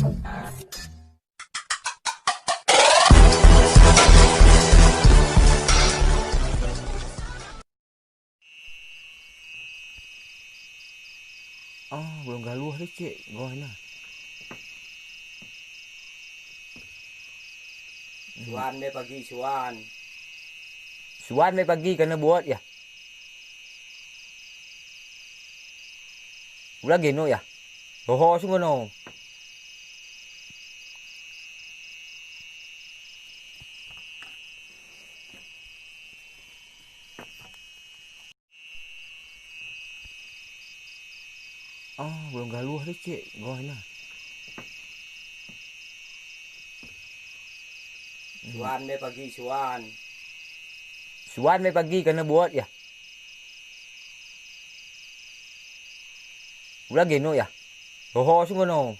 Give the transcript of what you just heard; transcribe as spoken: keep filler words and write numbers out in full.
Oh, belum galuh deh, cek. Goh ina. Suan me pagi, suan. Suan me pagi, kana buat ya. Ula geno ya. Hoho sungguh no. Oh, belum galuh deh, cek. Goh ina. Suan me pagi, suan. Suan me pagi, kana buat ya. Ula geno ya. Hoho sungguh no.